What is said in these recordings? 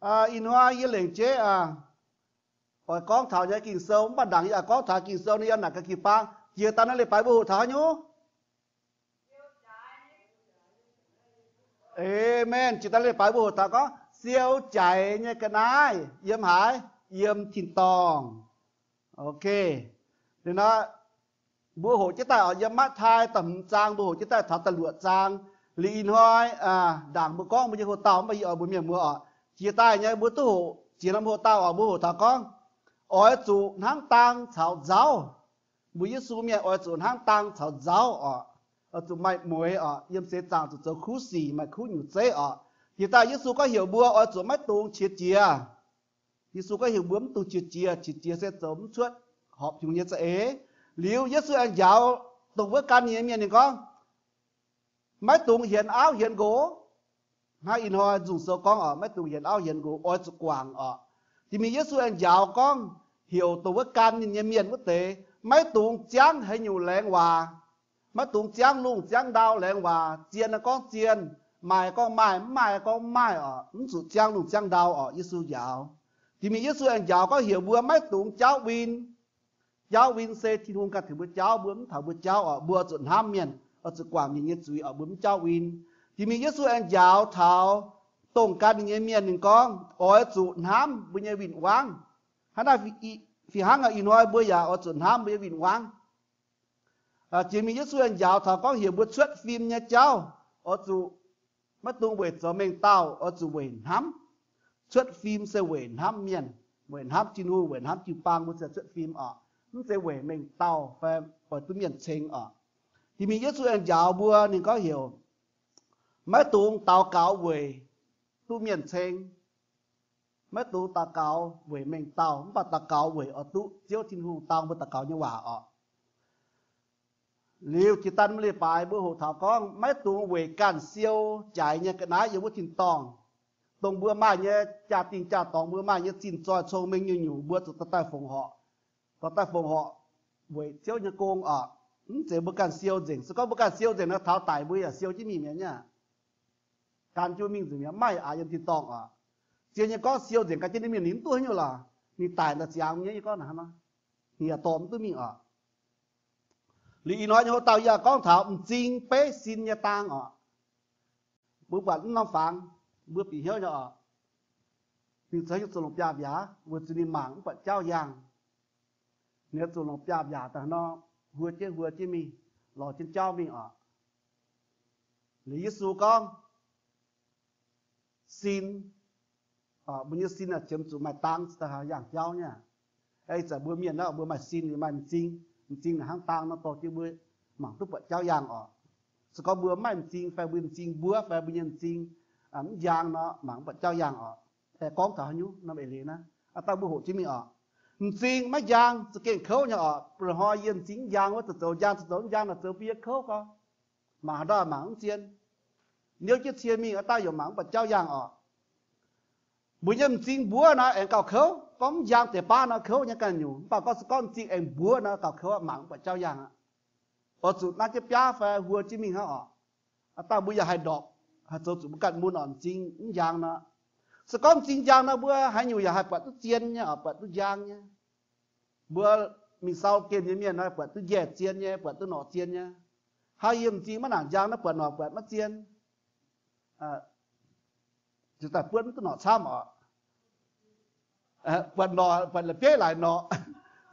Ih hnoi yie lengc jeiv oix gorngv taux nyei Ging-Sou, mv baac ndaangc yie oix gorngv taux Ging-Sou nyei yiem naaic ga'gih bang. Jiex daaih naaiv leiz-baaix mbuo hoqc taux haaix nyungc? Aamen. Jiex daaih leiz-baaix mbuo hoqc taux gorngv siou jaiz nyei ga'naaiv yiem haaix? Yiem tin-dorngh. Ok. Liuz nor, mbuo hoqc jienv daaih oc, yiem Matv^tai da'hmz zaang mbuo hoqc jienv daaih taux da'luoqc zaang. Liuz ih hnoi ndaangc mbuo gorngv mbuo nyei hoc-dauh, mv baac yie oix mbuox mienh muoz oc, jiex daaih nyei mbuo duqv hoqc jiex norm hoc-dauh oc, mbuo hoqc taux gorngv oix zuqc hnamv dang caux nzauv. Mbuo Yesu mienh oix zuqc hnamv dang caux nzauv oc. Oix zuqc maaih mueiz oc, yiem seix zaangc zuqc zoux kuv sic, maaih kuv nyungc zeiv oc. Jiex daaih Yesu gorngv heuc mbuo oix zuqc maiv dungx qiex jiez. Yesu gorngv heuc mbuo mv dungx qiex jiez. Qiex jiez se zoux mv cuotv horpc hnyungx nyei za'eix. Liuz Yesu aengx njaaux dongh wuov gan ninh nyei mienh, ninh gorngv, maiv dungx hienx auv hienx nqox. Hnangv ih hnoi nzung sou gorngv oc, maiv dungx hienx auv hienx nqox, oix zuqc guangc oc. Jiex mingh Yesu aengx njaaux gorngv heuc dongh wuov gan ninh nyei mienh wuov deix maiv dungx ziangv haaix nyungc laengz waac. Maiv dungx ziangv lungh ziangv ndau laengz waac. Zien gorngv zien, maaih gorngv maaih, mv maaih gorngv mv maaih oc. Mv zuqc ziangv lungh ziangv ndau oc. Yesu njaaux. Jiex mingh Yesu aengx njaaux gorngv heuc mbuo maiv dungx jaauv win. Jaauv win se Tin-Hungh ganh tengx mbuo jaauv, mbuo mv taux mbuo jaauv oc. Mbuo oix zuqc hnamv mienh, oix zuqc guangc mienh nyei zuiz oc, mbuo mv jaauv win. Jiex mingh Yesu aengx njaaux taux dongh gan ninh nyei mienh, ninh gorngv oix zuqc hnamv mbuo nyei win-wangv. Hnangv naaiv fih hnangv ih hnoi mbuo yaac oix zuqc hnamv mbuo nyei win-wangv. Jiex mingh Yesu aengx njaaux taux gorngv heuc mbuo cuotv fim nyei jauv oix zuqc maiv dungx weic zoux mengh dauh, oix zuqc weic hnamv. Cuotv fim se weic hnamv mienh, weic hnamv Tin-Hungh, weic hnamv jiu-baang, mbuo se cuotv fim oc. Mv zeiz weic mengh dauh fai oix duqv mienh ceng oc. Jiex mingh Yesu aengx njaaux mbuo, ninh gorngv heuc maiv dungx daux gaux weic duqv mienh ceng. Maiv dungx daux gaux weic mengh dauh, mv baac daux gaux weic oix duqv Ziouv Tin-Hungh dau mbuo daux gaux nyei waac oc. Liuz jiex daaih mv leiz-baaix mbuo hoqc taux gorngv maiv dungx weic ganh siou jaiz nyei ga'naaiv yiem wuov tin-dorngh, dongh mbuo maaih nyei jaa-dingh jaa-dorngx, mbuo maaih nyei zinh zoih cong-mengh nyungc-nyungc, mbuo zuqc dorh daaih fongc horc, dorh daaih fongc horc weic Ziouv nyei gong oc. Mv zeiz mbuo ganh siou nzengc. Se gorngv mbuo ganh siou nzengc nor, taux daic mbuo yaac siou jienv mingh mi'aqv. Gan jienv mingh nzengc mi'aqv, maiv aax yiem tin-dorngh oc. Zien nyei gorngv siou nzengc gan jienv ninh mingh, ninh mv duqv haaix nyungc lorqc. Ninh daic daaih ziangx nyei, yie gorngv naaic hnangv nor, ninh yaac dorh mv duqv mingh oc. Liuz ih hnoi nyei hoc-dauh yie gorngv taux m'zing beiv sin nyei dang oc. Mbuo buatc mv norm fangx, mbuo bieqc hnyouv nyei oc. Ninh zoux haaix nyungc zuqc longc biaav-mbiaac? Weic zuqc ninh mangc mv buatc jauv yaangh. Ninh zuqc longc biaav-mbiaac daaih nor, huo jienv huo jienv mingh, lorz jienv jauv mingh oc. Liuz Yesu gorngv, sin, mbuo nyei sin aah, qiemx zuqc maaih dang cingx daaih haih yaangh jauv nyei. Ih zanc mbuo mienh naaiv mbuo maaih sin, maaih m'zing. M'zing naaic hnangv dang nor dorh jienv mbuo mangc duqv buatc jauv yaangh oc. Se gorngv mbuo maiv m'zing fai mbuo m'zing mbuov fai mbuo nyei m'zing mv njang nor, mangc mv buatc jauv yaangh oc. Aengx gorngv taux haaix nyungc norm eix leiz naaiv, aa, dangh mbuo hoqc jienv mingh oc. M'zing maiv njang za'gengh kouv nyei oc. Bun hnoi yie m'zing mv njang wuov, zoux zoux njang, zoux zoux mv njang naaic zoux bun yie kouv gorx. Mangc haaix ndau mangc mv zien. Niouv jienv cie mingh, aa, dangh yaac mangc mv buatc jauv yaangh oc. Mbuo nyei m'zing mbuov nor aengx gauh kouv. Gorngv mv njang deix baav nor kouv nyei ganh nyungc, mv baac gorngv se gorngv m'zing aengx mbuov nor gauh kouv, mangc mv buatc jauv yaangh aqv. Oix zuqc naaiv jienv biaav fai huo jienv mingh hnangv oc. Aa, dangh mbuo yaac haih ndorpc, haih zoux zuqc mbuo ganh mun oc. M'zing mv njang nor, se gorngv m'zing njang nor, mbuo haaix nyungc yaac haih buatc duqv zien nyei oc, buatc duqv njang nyei. Mbuo mingh sau gemh nyei mienh nor, buatc duqv njaih zien nyei, buatc duqv norqc zien nyei. Hnangv yie m'zing maiv nangc njang nor, buatc norqc buatc maiv zien. Ziouc daaih buonv duqv norqc camv oc. Buatc norqc, buatc la'bieiv laaic norqc,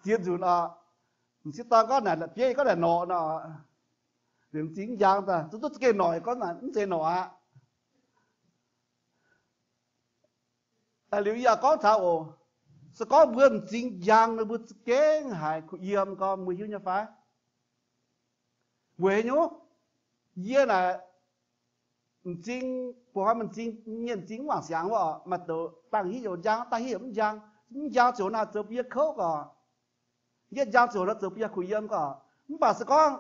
ziex nzunc oc. M'sieqv dorn gorngv naaic la'bieiv, yie gorngv naaic norqc nor. M'zing mv njang daaih, zuqc duqv za'gengh norqc, yie gorngv naaic mv zeiz norqc aqv. Liuz yie yaac gorngv taux oc, se gorngv mbuo m'zing njang nor, mbuo za'gengh haiz kuh yiem gorx, mbuo hiuv nyei fai? Weic haaix nyungc? Yie naaic m'zing, buo hnoi m'zing, mienh m'zing mv wangc siangx wuov oc, maaih doqc dangh hitv youc njang, dangh hitv youc mv njang. Mv njang ziouc naaic zoux bun yie kouv gorx. Yietv njang ziouc naaic zoux bun yie kuh yiem gorx. Mv baac se gorngv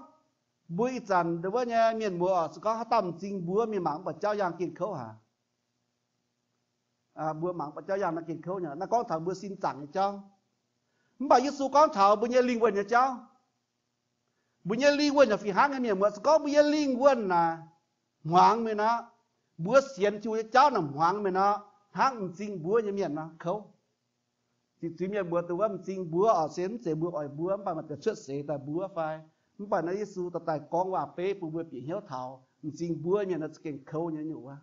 mbuo ih zanc ndon wuov nyei mienh muoz oc, se gorngv haaix dauh m'zing mbuov mingh mangc mv buatc jauv yaangh gengh kouv haic. Mbuo mangc mv buatc jauv yaangh nor gengh kouv nyei. Naaiv gorngv taux mbuo sin zaangc nyei jauv. Mv baac Yesu gorngv taux mbuo nyei lingh wuonh nyei jauv. Mbuo nyei lingh wuonh yaac fih hnangv nyei, mienh muoz. Se gorngv mbuo nyei lingh wuonh naaic hmuangx mingh nor, mbuo sienx Tin-Hungh nyei jauv naaic hmuangx mingh nor, hnangv m'zing mbuov nyei mienh nor kouv. Ziqc zuiz mienh mbuox duqv wuov m'zing mbuov oc, se mv zeiz mbuo oix mbuov, mv baac maaih deix cuotv seix daaih mbuov fai? Mv baac naaiv Yesu dorh daaih gorngv waac-beiv bun mbuo bieqc hnyouv taux m'zing mbuov mienh nor za'gengh kouv nyei nyungc wuov.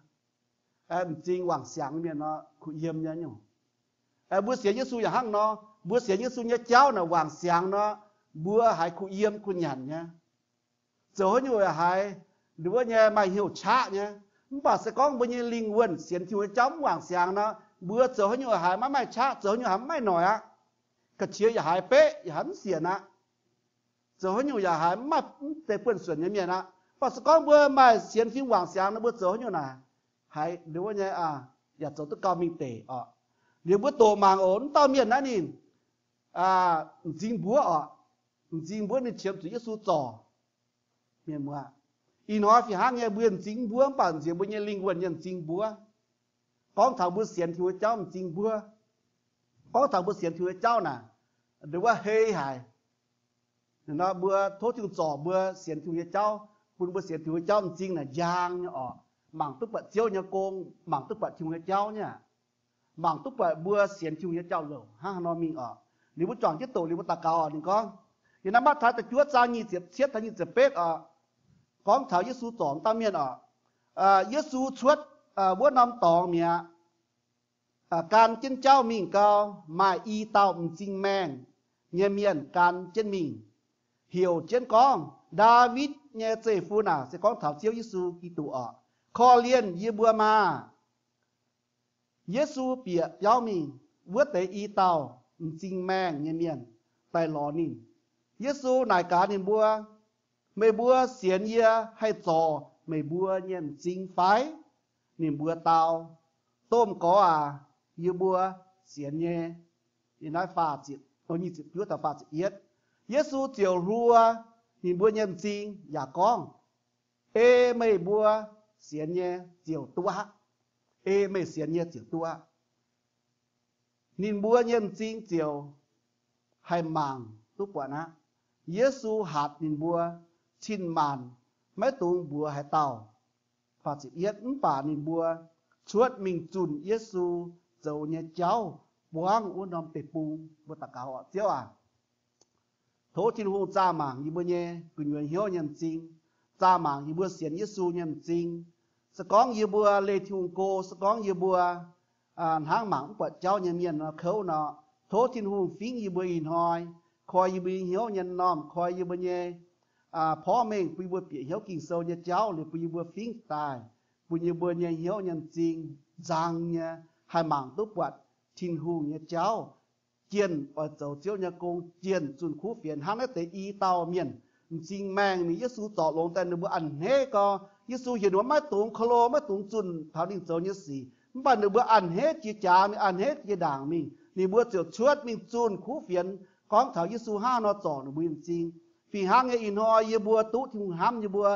M'zing wangc siangx mienh nor kuh yiem nyei nyungc. Mbuo sienx Yesu yaac hnangv nor, mbuo sienx Yesu nyei jauv naaic wangc siangx nor, mbuo haiz kuh yiem kuh nyanc nyei. Zoux haaix nyungc yaac haiz nduov nyei maaih hnyouv qaqv nyei. Mv baac se gorngv mbuo nyei lingh wuonh sienx Tin-Hungh nyei jauv mv wangc siangx nor, mbuo zoux haaix nyungc yaac haiz maiv maaih qaqv, zoux haaix nyungc haiz mv maaih noic aqv. Ga'qiex yaac haiz beqv, yaac haiz mv sienx aqv. Zoux haaix nyungc yaac haiz mv maaih mv deix buonv-suonc nyei mienh aqv. Mv baac se gorngv mbuo maaih sienx Tin-Hungh wangc siangx nor, mbuo zoux haaix nyungc naaic haiz nduov nyei yaac zoux duqv gauh mingh deic oc. Liuz mbuo doqc mangc oc, wuov dauh mienh naaiv ninh m'zing mbuov oc. M'zing mbuov ninh qiemx zuqc Yesu zorc. Mienh muoz, ih hnoi fih hnangv nyei, mbuo m'zing mbuov mv baac nziex mbuo nyei lingh wuonh nyei m'zing mbuov. Gorngv taux mbuo sienx Tin-Hungh nyei jauv m'zing mbuov. Gorngv taux mbuo sienx Tin-Hungh nyei jauv naaic, nduov hei haic. Nor mbuo tov Tin-Hungh zorc mbuo sienx Tin-Hungh nyei jauv, bun mbuo sienx Tin-Hungh nyei jauv m'zing naaic njang nyei oc. Mangc duqv buatc Ziouv nyei gong, mangc duqv buatc Tin-Hungh nyei jauv nyei aqv. Mangc duqv buatc mbuo sienx Tin-Hungh nyei jauv-louc hnangv haaix nor mingh oc. Liuz mbuo juangc jienv doqc, liuz mbuo daux gaux oc. Ninh gorngv, yiem naaiv Matv^taai da'juov zaang nyic ziepc cietv taux nyic ziepc betv oc, gorngv taux Yesu zorc dauh mienh oc. Yesu cuotv wuov norm dorngx mi'aqv, gan jienv jauv mingh gau, maaih i dauh m'zing maengh nyei mienh gan jienv mingh, heuc jienv gorngv, Ndaawitv nyei zeiv-fun aah! Se gorngv taux Ziouv Yesu Giduc oc. Korv-lienh yie mbuo maah! Yesu bieqc biauv mingh, wuov deix i dauh m'zing maengh nyei mienh daaih lorz ninh. Yesu naaic gaax ninh mbuo, Meih mbuo sienx yie haih zorc meih mbuo nyei m'zing fai? Ninh mbuo dau, Domh Gorx aac, yie mbuo sienx nyei. Yesu ziouc hluo ninh mbuo nyei m'zing yaac gorngv, Ei meih mbuo sienx nyei ziouc duqv aqv. Ei meih sienx nyei ziouc duqv aqv. Ninh mbuo nyei m'zing ziouc haih mangc duqv buatc aqv. Yesu hatc ninh mbuo cin-maanc, maiv dungx mbuox haaix dauh. Mv baac ninh mbuo cuotv mingh zunh Yesu zoux nyei jauv buangv wuov norm deic-bung. Mbuo daux gaux oc. Ziouv aac, tov Tin-Hungh zaah mangc yie mbuo nyei gu'nyuoz hnyouv nyei m'zing, zaah mangc yie mbuo sienx Yesu nyei m'zing. Se gorngv yie mbuo leih Tin-Hungh go, se gorngv yie mbuo hnangv mangc mv buatc jauv nyei mienh nor kouv nor, tov Tin-Hungh fingv yie mbuo ih hnoi, koi yie mbuo nyei hnyouv nyei m'normh, koi yie mbuo nyei porv mengh, bun yie mbuo bieqc hnyouv Ging-Sou nyei jauv liuz bun yie mbuo fingv daaih, bun yie mbuo nyei hnyouv nyei m'zing nzang nyei, haih mangc duqv buatc Tin-Hungh nyei jauv, jienh oix zoux Ziouv nyei gong, jienh zunh kuv fienx hnangv naaiv deix i dauh mienh m'zing maengh mingh Yesu zorc longx daaih, ninh mbuo a'hneiv gau. Yesu heuc ninh mbuo maiv dungx korv-lo, maiv dungx zunh taux ninh zoux nyei sic, mv baac ninh mbuo a'hneiv jiex jaax mingh, a'hneiv jiex ndaangc mingh. Ninh mbuo ziouc cuotv mingh zunh kuv fienx gorngv taux Yesu hnangv haaix nor zorc ninh mbuo nyei m'zing. Fih hnangv nyei ih hnoi yie mbuo duqv Tin-Hungh hnamv yie mbuo,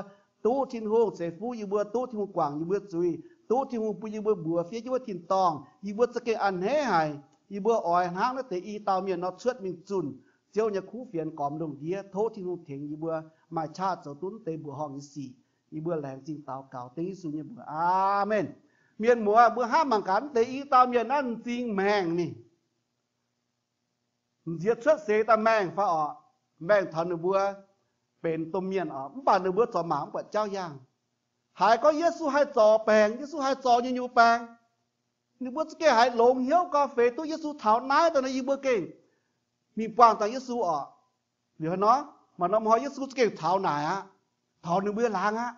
duqv Tin-Hungh ceix fuqv yie mbuo, duqv Tin-Hungh guangc yie mbuo zuiz, duqv Tin-Hungh bun yie mbuo mbuox fiev jienv wuov tin-dorngh, yie mbuo za'gengh a'hneiv haic. Yie mbuo oix hnangv naaiv deix i dauh mienh nor cuotv mingh zunh Ziouv nyei kuv fienx gormx lungh ndiev. Tov Tin-Hungh tengx yie mbuo maaih qaqv zoux duqv naaiv deix mbuoqc horngh nyei sic. Yie mbuo laengz zingh daux gaux dengv Yesu nyei mbuox. Aamen. Mienh muoz, mbuo hnamv mangc gaax naaiv deix i dauh mienh naaiv m'zing maengh mingh. M'nziex cuotv seix daaih maengh fai orqc? Maengh taux ninh mbuo benx domh mienh orqc, mv baac ninh mbuo zorc mangc mv buatc jauv yaangh. Haiz gorngv Yesu haih zorc baengc, Yesu haih zorc nyungc-nyungc baengc. Ninh mbuo za'gengh haiz longx hnyouv gau, feix duqv Yesu taux naaiv daaih nor, yie mbuo gengh mingh buangh dangh Yesu orqc. Liuz haaix nor, maaih norm hnoi Yesu za'gengh taux naaic aqv, taux ninh mbuo laangz aqv.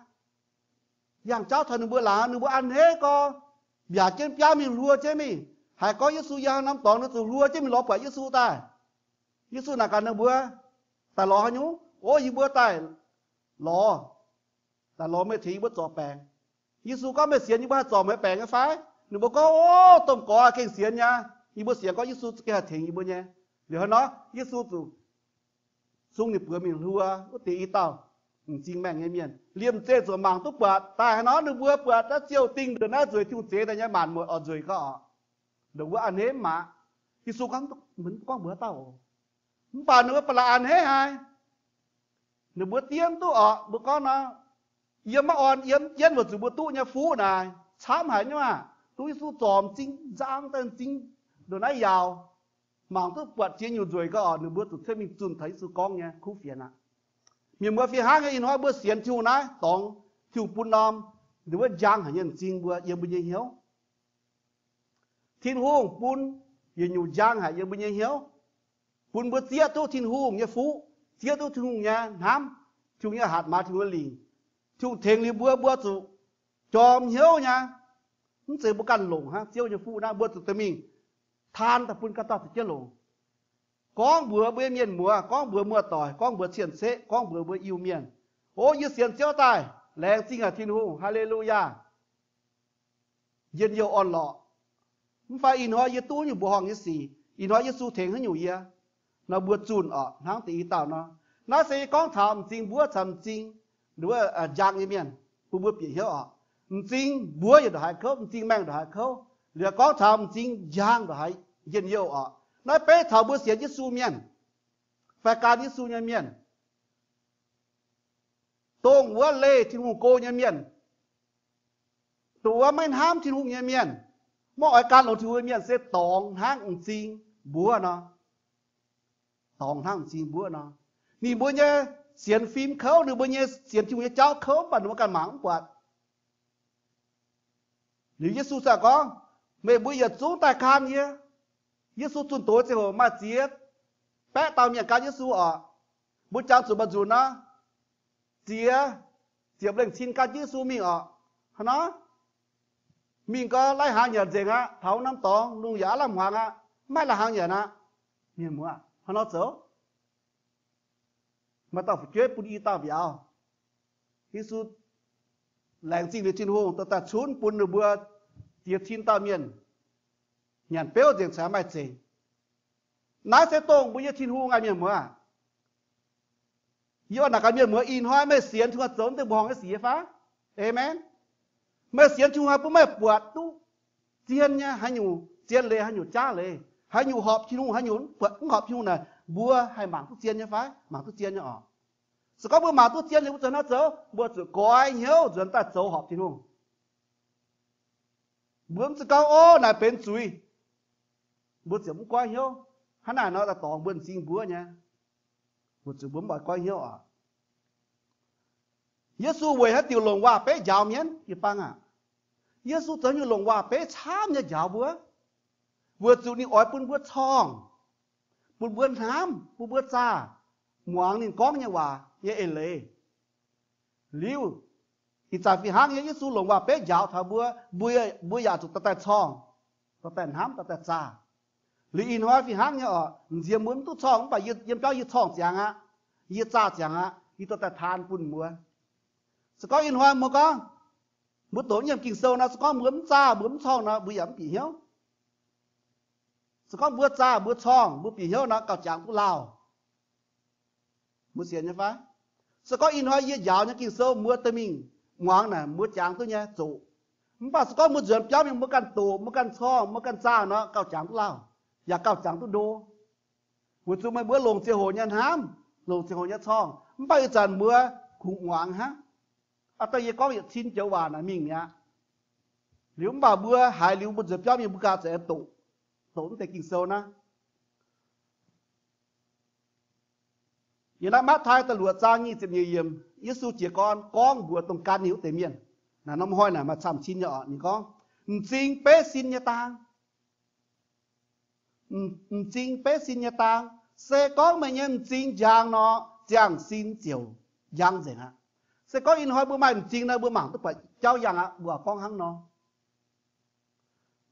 Yangh jauv taux ninh mbuo laangz, ninh mbuo a'hneiv gau, mbiaauc jienv biaav mingh, hluo jienv mingh. Haiz gorngv Yesu yiem haaix norm dorngx, ninh zuqc hluo jienv mingh lorz buatc Yesu daaih. Yesu naaic gaax ninh mbuo, Daaih lorz haaix nyungc? O, yie mbuo daaih lorz, daaih lorz meih tengx yie mbuo zorc baengc. Yesu gorngv, Meih sienx yie mbuo haih zorc meih baengc nyei fai? Ninh mbuo gorngv, O, domh gorx, gengh sienx nyei. Yie mbuo sienx gorngv Yesu gengh haih tengx yie mbuo nyei. Liuz haaix nor, Yesu zuqc sung ninh buoz mingh hluo wuov deix i dauh m'zing maengh nyei mienh. Liemh zeih zuqc mangc duqv buatc daaih haaix nor, ninh mbuo buatc naaiv ziouh dingh ndongc naaiv nzueic, Tin-Hungh zeix daaih nyei maanc muotc oix nzueic gau orqc. Ndongc wuov a'hneiv mv maaih. Yesu gorngv, Mv gorngv mbuox dauh oc. Mv baac ninh mbuo ba'laqc a'hneiv haic. Ninh mbuo diev duqv orqc, mbuo gorngv nor, yiem maiv orn yiem jienv weic zuqc mbuo duqv nyei fuqv naaic camv haic nyei maah. Duqv Yesu zorc m'zing nzang daaih m'zing ndongc naaiv yaauc, mangc duqv buatc ziex nyungc nzueic gau oc, ninh mbuo zuqc cuotv mingh zunh taux Yesu gorngv nyei kuv fienx aqv. Mienh muoz, fih hnangv nyei ih hnoi mbuo sienx Tin-Hungh naaiv dorngx, Tin-Hungh bun norm, ninh wuov njang haic nyei m'zing mbuo yiem mbuo nyei hnyouv. Tin-Hungh bun yietc nyungc njang haic yiem mbuo nyei hnyouv, bun mbuo zieqv duqv Tin-Hungh nyei fuqv, zieqv duqv Tin-Hungh nyei hnamv, Tin-Hungh nyei hatc maaz, Tin-Hungh nyei lingc. Tin-Hungh tengx liuz mbuo, mbuo zuqc jorm hnyouv nyei. Mv zeiz mbuo ganh longc hnangv, Ziouv nyei fuqv naaiv, mbuo zuqc dorh mingh taan daaih bun ganh dauh ziouc jienv longc. Gorngv mbuox mbuo nyei mienh muoz, gorngv mbuox muoz-doic, gorngv mbuox cien-ceqv, gorngv mbuox mbuo Iu-Mienh, O, yie sienx Ziouv daaih, laengz zingh haic Tin-Hungh, Haa^le^lu^yaa, njien-youh orn-lorqc. Mv fai ih hnoi yie duqv nyungc mbuoqc horngh nyei sic, ih hnoi Yesu tengx haaix nyungc yie, nor mbuo zunh orqc hnangv deix i dauh nor. Naaiv se gorngv taux m'zing mbuov caux m'zing wuov njang nyei mienh, bun mbuo bieqc hnyouv oc. M'zing mbuov yietc ndongc haaix kouv, m'zing maengh ndongc haaix kouv, liuz gorngv taux m'zing njang ndongc haaix njien-youh oc. Naaiv beiv taux mbuo sienx Yesu mienh fai gan Yesu nyei mienh, dongh wuov leih Tin-Hungh go nyei mienh, dongh wuov maiv hnamv Tin-Hungh nyei mienh, maiv oix gan longx Tin-Hungh nyei mienh se dorngx hnangv m'zing mbuov nor. Dorngx hnangv m'zing mbuov nor. Ninh mbuo nyei sienx fim kouv, ninh mbuo nyei sienx Tin-Hungh nyei jauv kouv, mv baac ninh mbuo ganh mangc mv buatc. Liuz Yesu zaqc gorngv, Meih mbuo yietc zungv daaih gan yie. Yesu zunh doz ziangh hoc maaih ziex baeqv dauh mienh gan Yesu oc. Mbuo jangx zuqc maaih nzunc nor, ziex ziepc lengh cin gan jienv Yesu mingh oc. Hnangv nor, mingh gau lai-hnaangx nyanc nzengc aqv, taux norm dorngx lungh yaac aav lamh hmuangx aqv, maiv lai-hnaangx nyanc aqv. Mienh muoz, hnangv nor zoux. Maaih dauh fu'jueiv bun i dauh mbiauz. Yesu laengz zingh liuz Tin-Hungh dorh daaih cunv bun ninh mbuo ziex cin dauh mienh nyanc beuv nzengc cingx maaih zengc. Naaiv se dongh mbuo nyei Tin-Hungh aac, mienh muoz. Yie oix naaic gaax mienh muoz, ih hnoi meih sienx Tin-Hungh zoux deix mbuoqc horngh nyei sic nyei fai? Aamen. Meih sienx Tin-Hungh haaix bun meih buatc duqv zien nyei haaix nyungc, zien leiz haaix nyungc, jaav leiz haaix nyungc, horpc Tin-Hungh haaix nyungc, mv horpc Tin-Hungh naaic, mbuo haih mangc duqv zien nyei fai? Mangc duqv zien nyei oc. Se gorngv mbuo mangc duqv zien liuz, mbuo zuqc hnangv zoux, mbuo zuqc goiv hnyouv nzuonx daaih zoux horpc Tin-Hungh. Mbuo mv zuqc gorngv, Ov, naaic benx zuiz, mbuo ziouc mv goiv hnyouv. Hnangv naaic nor daaih dorngx mbuo m'zing mbuov nyei, weic zuqc mbuo mv oix goiv hnyouv oc. Yesu weic haaix diuc longc waac-beiv njaaux mienh? Jiu-baang aah, Yesu zoux nyungc longc waac-beiv camv nyei njaaux mbuo, weic zuqc ninh oix bun mbuo corngh, bun mbuo hnamv, bun mbuo zaah, muangx ninh gorngv nyei waac nyei eix leiz. Liuz, ih zanc fih hnangv nyei, Yesu longc waac-beiv njaaux taux mbuo, mbuo, mbuo yaac zuqc dorh daaih corngh, dorh daaih hnamv, dorh daaih zaah. Liuz ih hnoi fih hnangv nyei oc, nziex mbuo mv duqv corngh, mv baac yie yiem biauv yie corngh ziangx aqv, yie zaah ziangx aqv, yie dorh daaih taan bun mbuo. Se gorngv ih hnoi mbuo gorngv, mbuo doqc yiem Ging-Sou nor, se gorngv mbuo mv zaah, mbuo mv corngh nor, mbuo yaac mv bieqc hnyouv. Se gorngv mbuo zaah, mbuo corngh, mbuo bieqc hnyouv nor, gauh jangx duqv lauh. Mbuo sienx nyei fai? Se gorngv ih hnoi yie njaaux nyei Ging-Sou mbuo dorh mingh muangx naaic, mbuo jangx duqv nyei zoqc. Mv baac se gorngv mbuo nzuonx biauv mingh, mbuo ganh doqc, mbuo ganh corngh, mbuo ganh zaah nor, gauh jangx duqv lauh, yaac gauh jangx duqv ndo. Weic zuqc meih mbuo longc ziangh hoc nyei hnamv, longc ziangh hoc nyei corngh, mv baac ih zanc mbuo kungx muangx hnangv. Aa, dongh yie gorngv yietc cin joux waac naaic mingh mi'aqv. Liuz mv baac mbuo haiz liuz mbuo nzuonx biauv mingh mbuo ganh zuqc aengx doqc, doqc mv deix Ging-Sou naaiv. Yiem naaiv Matv^taai da'luoqc zaang nyic ziepc nyeic yiemc, Yesu jiez gorn gorngv mbuox dongh gan ninh wuov deix mienh. Naaiv norm hnoi naaic maaih camv cin nyei oc. Ninh gorngv, m'zing beiv sin nyei dang. M'zing beiv sin nyei dang. Se gorngv meih nyei m'zing njang nor, ziangh sin ziouc njang nzengc aqv. Se gorngv ih hnoi mbuo maaih m'zing nor, mbuo mangc duqv buatc jauv yangh aqv, mbuo gorngv hnangv nor.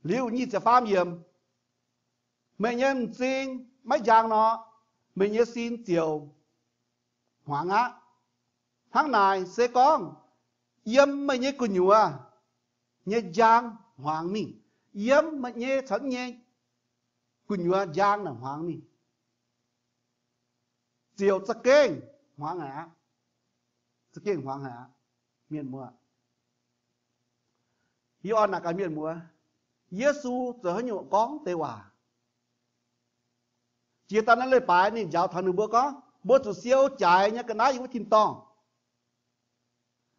Liuz nyic ziepc faam yiemc, meih nyei m'zing maiv njang nor, meih nyei sin ziouc hmuangx aqv. Hnangv naaic se gorngv yiem meih nyei gu'nyuoz nyei njang hmuangx mingh, yiem meih nyei caux nyei gu'nyuoz njang naaic hmuangx mingh, ziouc za'gengh hmuangx aqv. Za'gengh hmuangx aqv, mienh muoz. Yie oix naaic gaax mienh muoz, Yesu zoux haaix nyungc gorngv deix waac? Jiex daaih naaiv leiz-baaix ninh njaaux taux ninh mbuo gorngv, mbuo zuqc siou jaaix nyei ga'naaiv yiem wuov tin-dorngh.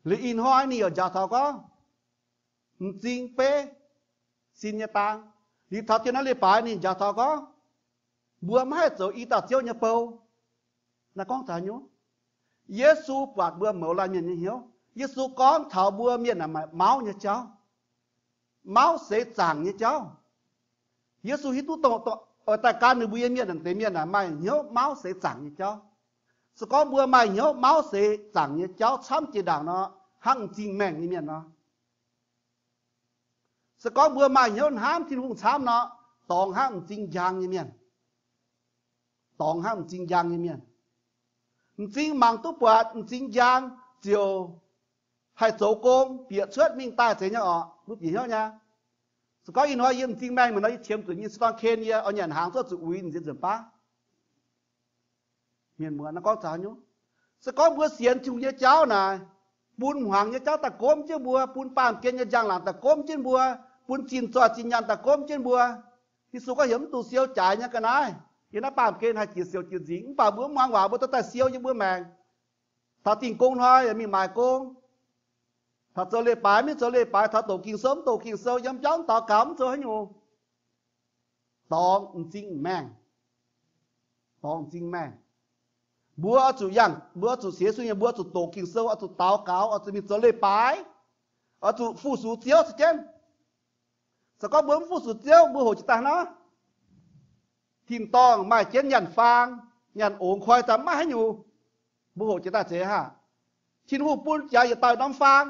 Liuz ih hnoi ninh yaac njaaux taux gorngv, m'zing beiv sin nyei dang. Liuz taux dien naaiv leiz-baaix ninh njaaux taux gorngv, mbuo maiv haih zoux i dauh Ziouv nyei bou. Naaiv gorngv taux haaix nyungc? Yesu buatc mbuo mouz laanh mienh nyei hnyouv. Yesu gorngv taux mbuo mienh naaic maaih mauv nyei jauv. Mauv seix zaangc nyei jauv. Yesu hiuv duqv dongh, dongh oix daaih gan ninh mbuo nyei mienh, deix mienh naaic maaih hnyouv mauv seix zaangc nyei jauv. Se gorngv mbuo maaih hnyouv mauv seix zaangc nyei jauv camv jiex ndaangc nor, hnangv m'zing maengh nyei mienh nor. Se gorngv mbuo maaih hnyouv hnamv Tin-Hungh camv nor, dorngx hnangv m'zing njang nyei mienh. Dorngx hnangv m'zing njang nyei mienh. M'zing mangc duqv buatc, m'zing njang, ziouc haih zoux gong, bieqc cuotv mingh daaih zeiz nyei orqc, mbuo bieqc hnyouv nyei. Se gorngv ih hnoi yie m'zing maengh mienh nor, yie qiemx zuqc nyei se dorn ken yie oix nyanc hnaangx zuqc uix nziex nzunc baav. Mienh muoz, naaiv gorngv taux haaix nyungc? Se gorngv mbuo sienx Tin-Hungh nyei jauv naaic, bun hmuangx nyei jauv daaih gomv jienv mbuo, bun baamh gen nyei njang-laangc daaih gomv jienv mbuo, bun zinh zoih zinh nyaanh daaih gomv jienv mbuo. Yesu gorngv heuc mv dungx siou jaaix nyei ga'naaiv. Yiem naaiv baamh gen haih jiex siouc jiex nzingc, mv baac mbuo mv muangx waac, mbuo dorh daaih siou yie mbuo maengc. Taux dingh gong hnoi yaac mingh maaic gong. Taux zoux leiz-baaix mv zoux leiz-baaix, taux doqc Ging-Sou mv doqc Ging-Sou, yiem biauv mv daux gaux mv zoux haaix nyungc. Dorngx m'zing maengh. Dorngx m'zing maengh. Mbuo oix zuqc yangh, mbuo oix zuqc sienx Yesu nyei, mbuo oix zuqc doqc Ging-Sou, oix zuqc daux gaux, oix zuqc mingh zoux leiz-baaix, oix zuqc fu-sux Ziouv se jienv. Se gorngv mbuo mv fu-sux Ziouv, mbuo hoqc jiex daaih nor, tin-dorngh maaih jienv nyaanh faang, nyaanh ongx koi daaih maiv haaix nyungc. Mbuo hoqc jiex daaih zeiz haah? Tin-Hungh bun jaax yietc dauh norm faang,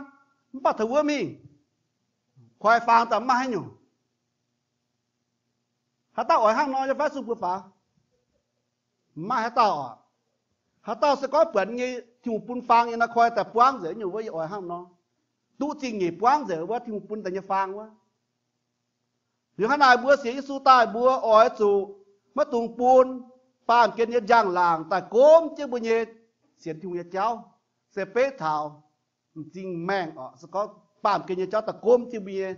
mv baac taux wuov mingh, koi faang daaih maiv haaix nyungc. Haaix dauh oix hnangv nor nyei fai? Sung mbuo faaux, maiv maaih haaix dauh oc. Haaix dauh se gorngv buatc nyei Tin-Hungh bun faang nyei nor, koi daaih buangv nzengc nyungc wuov, yie oix hnangv nor. Duqv zingh nyeic buangv nzengc wuov Tin-Hungh bun daaih nyei faang wuov. Liuz hnangv naaic mbuo sienx Yesu daaih, mbuo oix zuqc maiv dungx bun baamh gen nyei njang-laangc daaih gomv jienv mbuo nyei sienx Tin-Hungh nyei jauv. Se beiv taux m'zing maengh oc, se gorngv baamh gen nyei jauv daaih gomv jienv mbuo nyei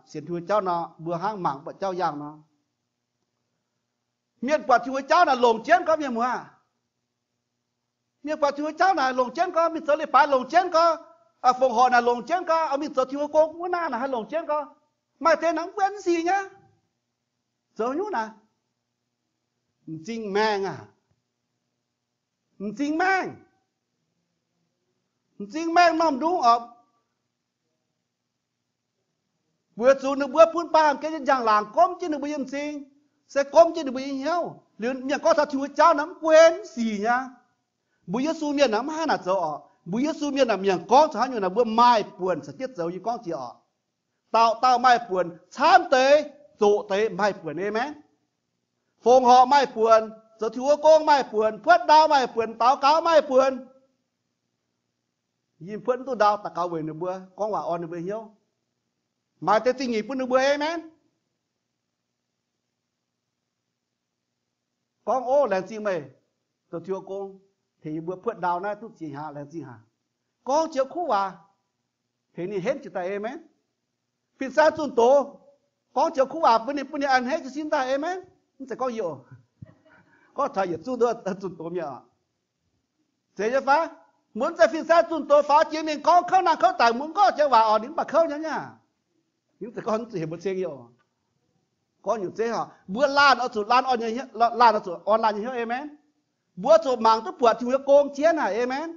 sienx Tin-Hungh nyei jauv nor, mbuo hnangv mangc buatc jauv yangh nor. Mienh buatc Tin-Hungh nyei jauv naaic longc jienv gorx, mienh muoz. Mienh buatc Tin-Hungh nyei jauv naaic longc jienv gorx, mingh zoux leiz-baaix longc jienv gorx, fongc horc naaic longc jienv gorx, mingh zoux Tin-Hungh nyei gong wuov naaic naaic haih longc jienv gorx. Maaih deix naaic mv buonv sic nyei. Zoux nyungc naaic, m'zing maengh aac, m'zing maengh, m'zing maengh m'normh ndung oc. Weic zuqc ninh mbuo bun baamh gen nyei njang-laangc gomv jienv ninh mbuo nyei m'zing, se gomv jienv ninh mbuo nyei hnyouv. Liuz mienh gorngv taux Tin-Hungh nyei jauv naaic mv buonv sic nyei. Mbuo Yesu mienh naaic mv haih naaic zoux oc. Mbuo Yesu mienh naaic, mienh gorngv taux haaix nyungc naaic mbuo maaih buonc caux jienv zoux. Yie gorngv jiex oc, dauh dauh maaih buonc, camv deix zoqc deix maaih buonc, aamen. Fongc horc maaih buonc, zoux Tin-Hungh gong maaih buonc, puotv ndau maaih buonc, daux gaux maaih buonc. Yie puotv mv duqv ndau, daux gaux weic ninh mbuo, gorngv waac orn ninh mbuo hnyouv, maaiz deix zingh nyeic bun ninh mbuo, aamen. Gorngv, ov, laengz zingh meih zoux Tin-Hungh gong, tengx yie mbuo puotv ndau naaiv duqv ziex hnyangx, laengz zingh haic. Gorngv jiex kuv waac, tengx ninh henv jiex daaih, aamen. Fin-saeng zunh doz, gorngv jiex kuv waac bun ninh, bun ninh a'hneiv jiez sin daaih, aamen. Mv zeiz gorngv yie oc. Gorngv taux yietc zungv zunh doz mienh oc. Zeiz nyei fai? Mbuo mv zeiz fin-saeng zunh doz faaux jiex mingh gorngv kouv naang kouv daic, mbuo mv gorngv jiex waac oc, ninh mv baac kouv nyei aqv. Ninh mv zeiz gorngv, ninh mv zuqc heuc mbuo ceng yie oc. Gorngv nyungc zeiv oc, mbuo laanh oix zuqc laanh orn, laanh oix zuqc orn laanh nyei hnyouv, aamen. Mbuo zuqc mangc duqv buatc Tin-Hungh nyei gong jienv aac, aamen.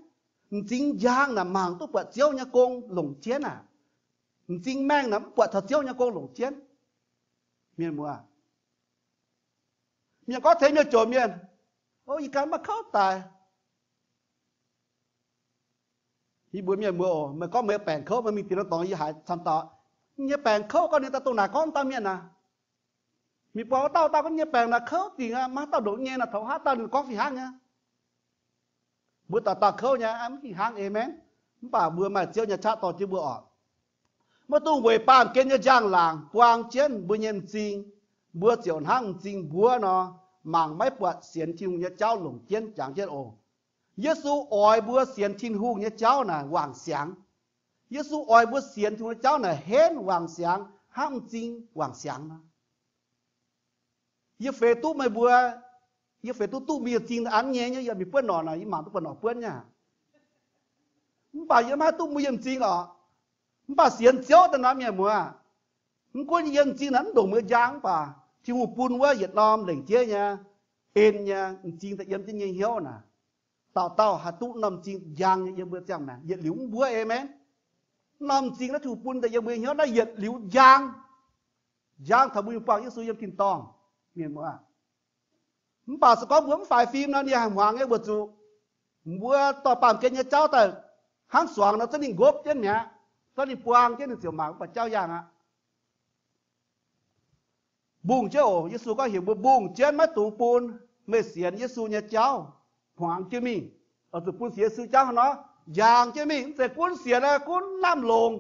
M'zing njang naaic mangc duqv buatc Ziouv nyei gong longc jienv aac. M'zing maengh naaic mv buatc taux Ziouv nyei gong longc jienv. Mienh muoz, mienh gorngv tengx mienh jomc mienh, ov, yie ganh maiv kouv daic. Yie mbuox mienh muoz oc, meih gorngv meih baengc kouv, meih mingh dingc nor dorngx yie haiz camv dauh, nyei baengc kouv gorngv ninh daaih dongh naaic gorngv dauh mienh naaic. Mingh buatc wuov dauh, dauh gorngv nyei baengc naaic kouv dingc aqv, maiv dauh ndongc nyei naaic, taux haaix dauh ninh gorngv fih hnangv nyei. Mbuo dauh dauh kouv nyei, mv fih hnangv, aamen. Mv baac mbuo maaih Ziouv nyei qaqv dorh jienv mbuo oc. Maiv dungx weic baamh gen nyei njang-laangc buang jienv mbuo nyei m'zing. Mbuo ziouc hnangv m'zing mbuov nor, mangc maiv buatc sienx Tin-Hungh nyei jauv longc jienv jangx jienv oc. Yesu oix mbuo sienx Tin-Hungh nyei jauv naaic wangc siangx. Yesu oix mbuo sienx Tin-Hungh nyei jauv naaic henv wangc siangx hnangv m'zing wangc siangx nor. Yie feix duqv meih mbuo, yie feix duqv duqv mbuo nyei m'zing an nyei, yie mingh buonv norqc naaic, yie mangc duqv buatc norqc buonv nyei. Mv baac yie maiv duqv mbuo nyei m'zing oc. Mv baac sienx Ziouv daaih nor, mienh muoz, Mv gunv yiem m'zing naaiv mv ndongc mbuo njang mv baac Tin-Hungh bun wuov yietc norm lengc jeiv nyei, en nyei m'zing daaih yiem jienv nyei hnyouv naaic, dauh dauh haih duqv norm m'zing njang nyei yiem mbuo ziangh maengc yietc liuz mv mbuov. Aamen. Norm m'zing naaiv Tin-Hungh bun daaih yiem mbuo nyei hnyouv naaiv yietc liuz njang. Njang taux mbuo nyei buangh Yesu yiem tin-dorngh. Mienh muoz, mv baac se gorngv mbuo mv faix fim nor, ninh haih hmuangx nyei weic zuqc mbuo dorh baamh gen nyei jauv daaih hnangv suangx nor zungv ninh nqopv jienv mi'aqv, zungv ninh buang jienv, ninh ziouc mangc mv baac jauv yangh aqv. Mbungh jienv oc. Yesu gorngv heuc mbuo mbungh jienv maiv dungx bun meih sienx Yesu nyei jauv hmuangx jienv mingh. Oix zuqc bun sienx Yesu jauv hnangv nor njang jienv mingh. Mv zeiz gunv sienx gunv lamh longc,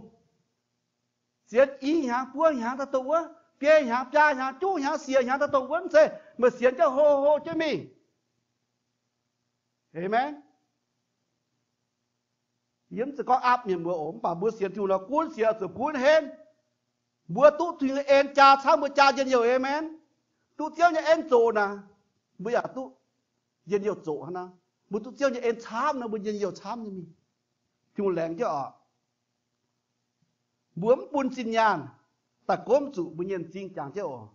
sienx i hnyangx buo hnyangx daaih dongh wuov, biei hnyangx biaa hnyangx juqv hnyangx siec hnyangx daaih dongh wuov. Mv zeiz, meih sienx jienv hlo hlo jienv mingh. Aamen. Yie mv zeiz gorngv aapv mienh mbuo oc, mv baac mbuo sienx Tin-Hungh nor gunv sienx, oix zuqc gunv henv. Mbuo duqv Tin-Hungh nyei en jaa camv, mbuo jaa njien-youh. Aamen. Duqv Ziouv nyei en zoqc naaic, mbuo yaac duqv njien-youh zoqc hnangv nor. Mbuo duqv Ziouv nyei en camv nor, mbuo njien-youh camv nyei mingh. Tin-Hungh laengz jienv oc. Mbuo mv bun zinh nyaanh daaih gomv zuqc mbuo nyei m'zing jangx jienv oc.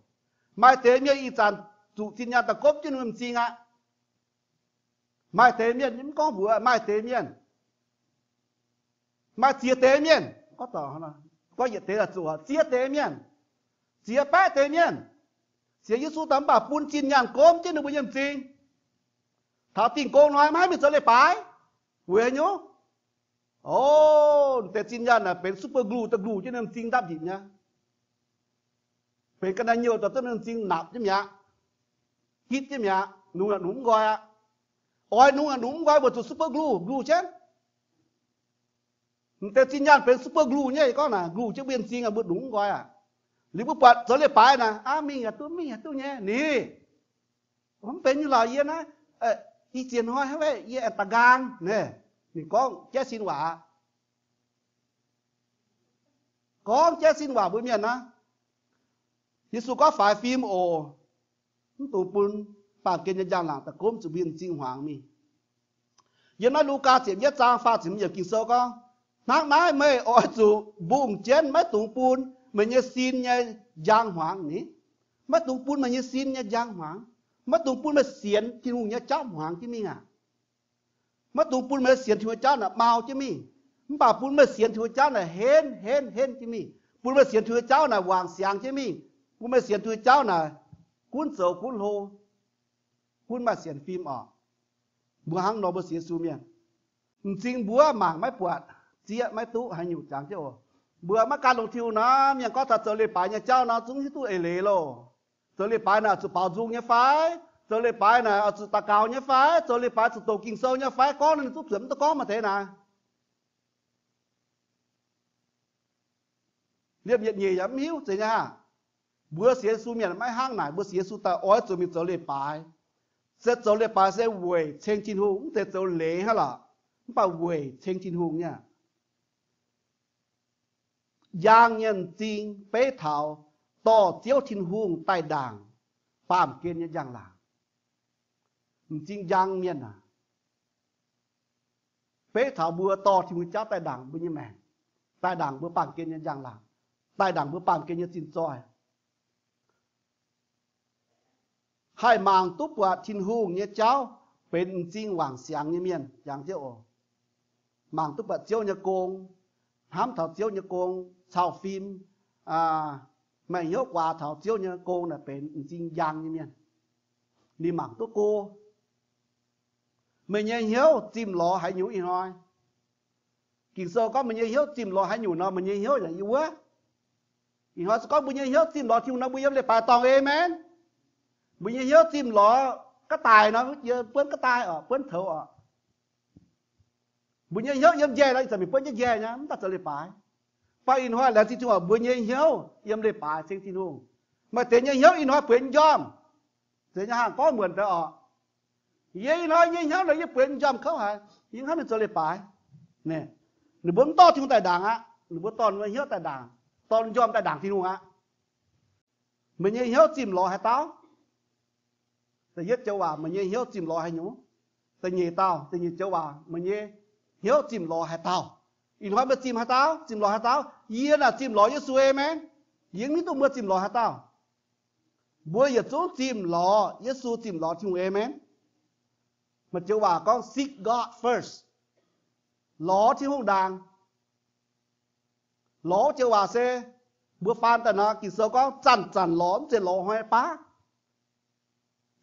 Maaih deix mienh ih zanc zuqc zinh nyaanh daaih gomv jienv ninh m'zing aqv. Maaih deix mienh, mv gorngv mbuox, maaih deix mienh, maaih ziex deix mienh, gorngv yietc deix zuqc ziex deix mienh, ziex baeqv deix mienh sienx Yesu daaih mv baac bun zinh nyaanh gomv jienv ninh mbuo nyei m'zing. Taux Dingh Gong hnoi maiv haih mingh zoux leiz-baaix. Weic haaix nyungc? O, deix zinh nyaanh naaic benx super glue daaih glue jienv ninh m'zing ndapv njiec nyei. Benx ga'naaiv nyouh daaih zungv ninh m'zing napc jienv mi'aqv, hitv jienv mi'aqv, nungx yaac nungx mv nqoi aqv. Oix nungx yaac nungx mv nqoi weic zuqc super glue glue jienv. Deix zinh nyaanh benx super glue nyei, gorngv naaic glue jienv mbuo nyei m'zing, mbuo nungx mv nqoi aqv. Liuz mbuo buatc zoux leiz-baaix naaic, aa, mingh yaac duqv, mingh yaac duqv nyei ni. Mv benx nyei lorqc, yie naaiv, ih ziex hnoi hnangv, yie aengx daaih nqaang. Ninh gorngv jaiv sin waac, gorngv jaiv sin waac mbuo mienh naaiv. Yesu gorngv faix fim oc, mv dungx bun baamh gen nyei njang-laangc daaih gomv zuqc mbuo nyei m'zing hmuangx mingh. Yiem naaiv Lugaa ziepc yietv zaang faah ziepc hmz yiemc Ging-Sou gorngv, hnangv naaiv meih oix zuqc mbungh jienv maiv dungx bun meih nyei sin nyei njang hmuangx ni. Maiv dungx bun meih nyei sin nyei njang hmuangx. Maiv dungx bun meih sienx Tin-Hungh nyei jauv hmuangx jienv mingh aqv. Maiv dungx bun meih sienx Tin-Hungh nyei jauv naaic mau jienv mingh, mv baac bun meih sienx Tin-Hungh nyei jauv naaic henv henv henv jienv mingh. Bun meih sienx Tin-Hungh nyei jauv naaic wangc siangx jienv mingh. Bun meih sienx Tin-Hungh nyei jauv naaic gunv zoux gunv hlo, gunv maaih sienx fim oc. Mbuo hnangv nor mbuo sienx Yesu mienh, m'zing mbuov mangc maiv buatc, zieqv maiv duqv haaix nyungc jangx jienv oc. Mbuo maiv gan longx Tin-Hungh nor, mienh gorngv taux zoux leiz-baaix nyei jauv nor zungv hiuv duqv eix leiz loh. Zoux leiz-baaix naaic zuqc baaux nzung nyei fai? Zoux leiz-baaix naaic zuqc daux gaux nyei fai? Zoux leiz-baaix zuqc doqc Ging-Sou nyei fai? Gorngv naaic ninh zungv zuotc mv duqv gorngv maaih deix naaic. Liemh yietc nyeic yaac mv hiuv zeiz nyei aqv. Mbuo sienx Yesu mienh maiv hnangv naaic. Mbuo sienx Yesu daaih oix zuqc mingh zoux leiz-baaix. Se zoux leiz-baaix se weic ceng Tin-Hungh, mv zeiz zoux leiz hnangv lorqc, mv baac weic ceng Tin-Hungh nyei. Njang nyei m'zing beiv taux dorh Ziouv Tin-Hungh daaih ndaangc baamh gen nyei njang-laangc. M'zing njang mienh aac, beiv taux mbuo dorh Tin-Hungh jauv daaih ndaangc mbuo nyei maengc, daaih ndaangc mbuo baamh gen nyei njang-laangc, daaih ndaangc mbuo baamh gen nyei zinh zoih. Haih mangc duqv buatc Tin-Hungh nyei jauv benx m'zing wangc siangx nyei mienh jangx jienv oc. Mangc duqv buatc Ziouv nyei gong, hnamv taux Ziouv nyei gong, cau fim, maaih hnyouv guaax taux Ziouv nyei gong naaic benx m'zing njang nyei mienh. Ninh mangc duqv go. Meih nyei hnyouv zimh lorz haaix nyungc ih hnoi? Ging-Sou gorngv meih nyei hnyouv zimh lorz haaix nyungc nor, meih nyei hnyouv yaac yiem wuov. Ih hnoi se gorngv mbuo nyei hnyouv zimh lorz Tin-Hungh nor, mbuo yiem leiz-baaix dorngh, aamen. Mbuo nyei hnyouv zimh lorz ga'daic nor, yie buonv ga'daic oc, buonv toux oc. Mbuo nyei hnyouv yiem njaih nor, ih zanc mingh buonv jienv njaih nyei, mv daaih zoux leiz-baaix. Mv baac ih hnoi laengz zingh Tin-Hungh, mbuo nyei hnyouv yiem leiz-baaix ceng Tin-Hungh. Maaih deix nyei hnyouv ih hnoi bueix njormh. Zeiz nyei haangh gorngv muonc deix oc. Yie ih hnoi nyei hnyouv naaic yie bueix njormh kouv haic, yie hnangv mingh zoux leiz-baaix. Ninh mbuo mv dorh Tin-Hungh daaih ndaangc aqv. Ninh mbuo dorh ninh mbuo hnyouv daaih ndaangc, dorh njormh daaih ndaangc Tin-Hungh aqv. Meih nyei hnyouv zimh lorz haaix dauh? Da'yietv joux waac, meih nyei hnyouv zimh lorz haaix nyungc? Da'nyeic dauh, da'nyeic joux waac, meih nyei hnyouv zimh lorz haaix dauh? Ih hnoi meih zimh haaix dauh? Zimh lorz haaix dauh? Yie naaic zimh lorz Yesu, aamen. Yie mv hiuv duqv mbuo zimh lorz haaix dauh. Mbuo yietc zungv zimh lorz Yesu, zimh lorz Tin-Hungh. Aamen. Maaih joux waac gorngv seek God first. Lorz Tin-Hungh ndaangc. Lorz joux waac se, mbuo faan daaih nor, Ging-Sou gorngv zanc-zanc lorz, mv zeiz lorz hnoi baav.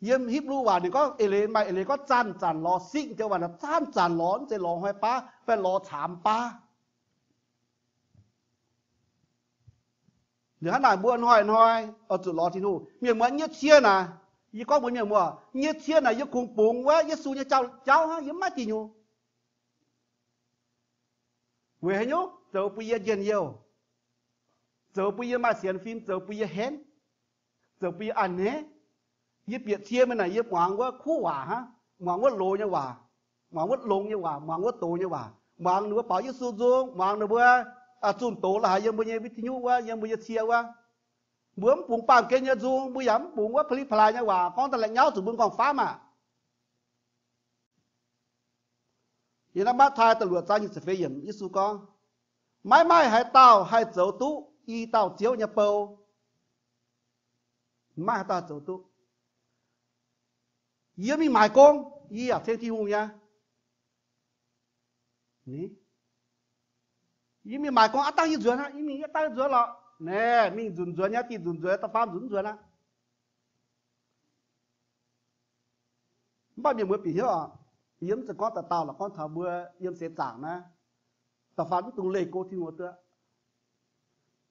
Yiem Hipv^lu waac ninh gorngv eix leiz, maaih eix leiz gorngv zanc-zanc lorz. Seek joux waac naaic zanc-zanc lorz, mv zeiz lorz hnoi baav fai lorz caamx baav. Liuz hnangv naaic mbuo hnoi-hnoi oix zuqc lorz Tin-Hungh. Mienh muoz, nyei cie naaic, yie gorngv mbuox mienh muoz, nyei cie naaic yie kungx bungx wuov Yesu nyei jauv, jauv hnangv, yie mv maaih diuh nyuoz. Weic haaix nyungc? Zoux bun yie njien-youh, zoux bun yie maaih sienx fim, zoux bun yie henv, zoux bun yie a'hneiv. Yie bieqc cie mingh naaic yie muangx wuov kuv waac hnangv, muangx wuov loz nyei waac, muangx wuov longx nyei waac, muangx wuov doz nyei waac, muangx ninh mbuo baaux Yesu nzung, muangx ninh mbuo zunh doz la'haaix yiem mbuo nyei vidiu wuov, yiem mbuo nyei cie wuov. Mbuo mv bungx baamh gen nyei nzung, mbuo yaac mv bungx wuov pa'li pa'laaix nyei waac gorngv daaih la'nyauv zuqc mbuo nqorngv-famv aqv. Yiem naaiv Matv^tai da'luoqc zaang nyic ziepc feix yiemc, Yesu gorngv, maiv maaih haaix dauh haih zoux duqv i dauh Ziouv nyei bou. Maiv maaih haaix dauh haih zoux duqv. Yie mingh maaic gong, yie yaac ceng Tin-Hungh nyei. Yie mingh maaic gong aav dangh yie nzuonx aqv, yie mingh aav dangh yie nzuonx lorqc. Naaic mingh nzunc nzuonx nyei, dih nzunc nzuonx, da'faam nzunc nzuonx aqv. Mv baac mienh muoz bieqc hnyouv oc, yie mv zeiz gorngv dauh dauh lorqc, gorngv taux mbuo yiem seix zaangc naaiv, da'faam mv dungx leih go Tin-Hungh duqv.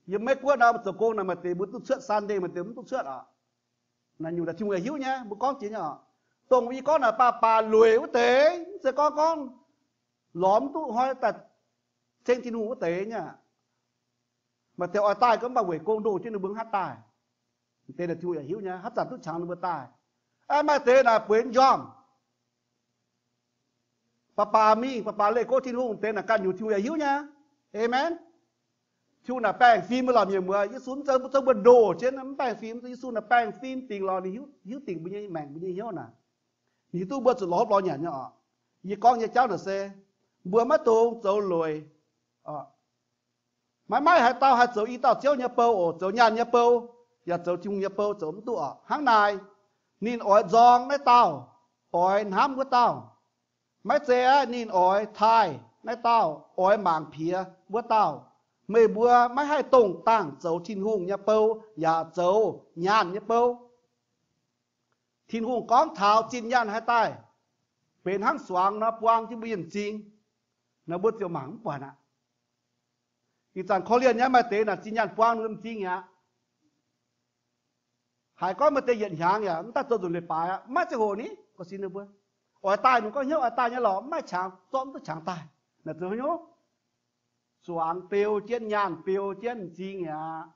Yiem Meiv Guoqv naaiv zoux gong naaic maaih deix mbuo duqv cuotv Sunday, maaih deix mv duqv cuotv oc. Naaic nyungc naaic Tin-Hungh yaac hiuv nyei, mbuo gorngv jiex nyei oc. Dongh yie gorngv naaic baac baac lueic wuov deix, mv zeiz gorngv gorngv lorz mv duqv hnoi daaih ceng Tin-Hungh wuov deix nyei. Maaih deix oix daaih gorngv mv baac weic gong ndoh jienv ninh mbuo haaix daaih. Deix naaic Tin-Hungh yaac hiuv nyei, haaix zanc duqv qangx ninh mbuo daaih. Aa, maaih deix naaic bueix njormh. Baac baac mingh, baac baac leih go Tin-Hungh, deix naaic ganh nyungc Tin-Hungh yaac hiuv nyei. Aamen. Tin-Hungh naaic baengh fim mbuo lorqc, mienh muoz. Yesu mv zeiz mbuo zoux mbuo ndoh jienv mv baengh fim. Yesu naaic baengh fim dingc lorqc, ninh hiuv, hiuv dingc mbuo nyei maengc, mbuo nyei hnyouv naaic. Ninh hiuv duqv mbuo zuqc lorz hopv lorz nyanc nyei oc. Yie gorngv nyei jauv naaic se mbuo maiv dungx zoux lueic. Maiv maaih haaix dauh haih zoux i dauh Ziouv nyei bou oc. Zoux nyaanh nyei bou yaac zoux Tin-Hungh nyei bou zoux mv duqv oc. Hnangv naaic, ninh oix nzorng naaiv dauh, oix hnamv wuov dauh. Maiv zeiz aqv, ninh oix taaih naaiv dauh, oix mangc piex wuov dauh. Meih mbuo maiv haih dongh dangh zoux Tin-Hungh nyei bou yaac zoux nyaanh nyei bou. Tin-Hungh gorngv taux zinh nyaanh haaix daaih benx hnangv suangx nor buang jienv mbuo nyei m'zing, nor mbuo ziouc mangc mv buatc aqv. Ih zanc korv-lienh nyei maaih deix naaic zinh nyaanh buang ninh m'zing aqv. Haiz gorngv maaih deix yietc hnyangx yaac mv daaih zoux nzunc leiz-baaix aqv, maiv ziangh hoc ni, gorngv sin ninh mbuo oix daaih, ninh gorngv hnyouv oix daaih nyei lorqc, mv maaih qangx, zorqv mv duqv qangx daaih. Naaic zoux hnyouv suangx beu jienv, nyaanh beu jienv m'zing aqv.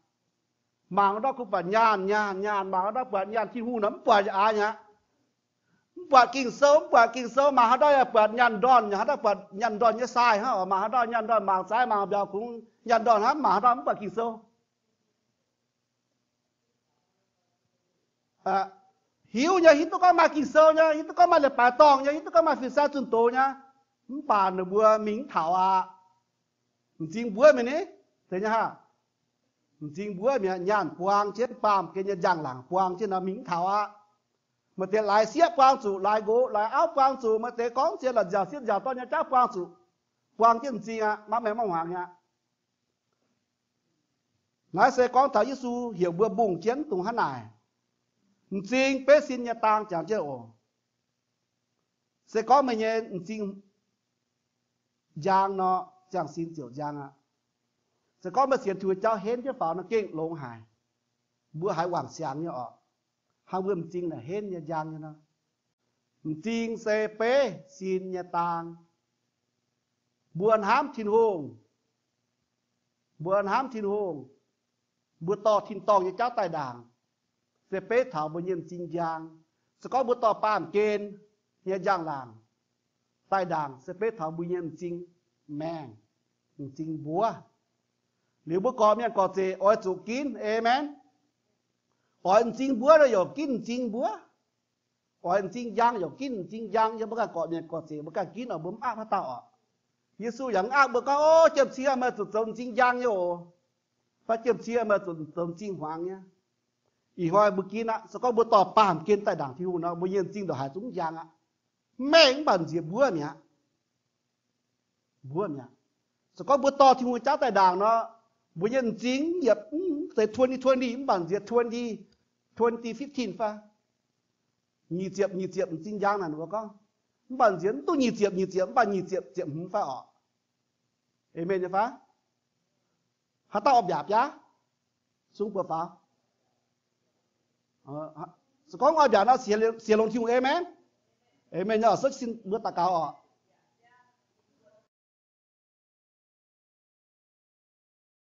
Mangc ndortv kuv buatc nyaanh, nyaanh, nyaanh, mangc ndortv buatc nyaanh, Tin-Hungh naaic mv buatc aqv aqv. Mv buatc Ging-Sou, mv buatc Ging-Sou, mangc haaix ndortv yaac buatc nyaanh ndorn, haaix ndortv buatc nyaanh ndorn nyei sai hnangv oc. Mangc haaix ndortv nyaanh ndorn, mangc zaaix mangc mbiauz kungx nyaanh ndorn hnangv, mangc haaix ndortv mv buatc Ging-Sou. Hiuv nyei, hiuv duqv gorngv maaih Ging-Sou nyei, hiuv duqv gorngv maaih leiz-baaix dorngh nyei, hiuv duqv gorngv maaih fin-saeng zunh doz nyei, mv baac ninh mbuo mingh mv taux aqv. M'zing mbuov mingh ni, zeiz nyei haah? M'zing mbuov mi'aqv, nyaanh buang jienv, baamh gen nyei njang-laangc buang jienv nor mingh mv taux aqv. Maaih deix laaix sieqv buang zuqc, laaix nqox laaix auv buang zuqc, maaih deix gorngv ziex la'nziaauc sieqv nziaauc dorn nyei jauv buang zuqc, buang jienv m'zing aqv, maiv maengx maiv hmuangx aqv. Naaiv se gorngv taux Yesu heuc mbuo mbungh jienv dongh hnangv naaic. M'zing beiv sin nyei dang jangx jienv oc. Se gorngv meih nyei m'zing njang nor, ziangh sin ziouc njang aqv. Se gorngv meih sienx Tin-Hungh jauv henv jienv faaux nor gengh longx haic. Mbuo haiz wangc siangx nyei oc. Hnangv mbuo m'zing naaic henv nyei njang nyei nor. M'zing se beiv sin nyei dang. Mbuo hnamv Tin-Hungh, mbuo hnamv Tin-Hungh, mbuo dorh tin-dorngh nyei jauv daaih ndaangc, se beiv taux mbuo nyei m'zing njang. Se gorngv mbuo dorh baamh gen nyei njang-laangc daaih ndaangc, se beiv taux mbuo nyei m'zing maengh, m'zing mbuov. Liuz mbuo gorqv-mienh gorqv-zeic oix zuqc ginv, aamen. Oix m'zing mbuov nor yaac ginv m'zing mbuov. Oix m'zing njang yaac ginv m'zing njang. Yie mbuo ganh gorqv-mienh gorqv-zeic mbuo ganh ginv oc, mbuo mv aapv haaix dauh oc. Yesu yaac mv aapv mbuo gorngv, o, jiem-cing meih zuqc zoux m'zing njang nyei oc. Fai jiemh cie meih zuqc zoux m'zing hmuangx nyei. Ih hnoi mbuo ginv aqv. Se gorngv mbuo dorh baamh gen daaih ndaangc Tin-Hungh nor, mbuo nyei m'zing ndongc haaix zungv mv njang aqv. Mv mengh mv baac nziex mbuov mi'aqv. Mbuov mi'aqv. Se gorngv mbuo dorh Tin-Hungh nyei jauv daaih ndaangc nor, mbuo nyei m'zing yietc zeiz twenty twenty mv baac nziex twenty, twenty fifteen fai nyic ziepc, nyic ziepc m'zing njang naaic mbuo gorngv. Mv baac nziex mv duqv nyic ziepc, nyic ziepc mv baac nyic ziepc ziepc hmz fai orqc? Aamen nyei fai? Haaix dauh oix mbiaauc biaav? Sung buoz faaux. Se gorngv oix mbiaauc nor, sienx longx Tin-Hungh. Aamen. Aamen nyei. Oc, se sin mbuo daux gaux oc.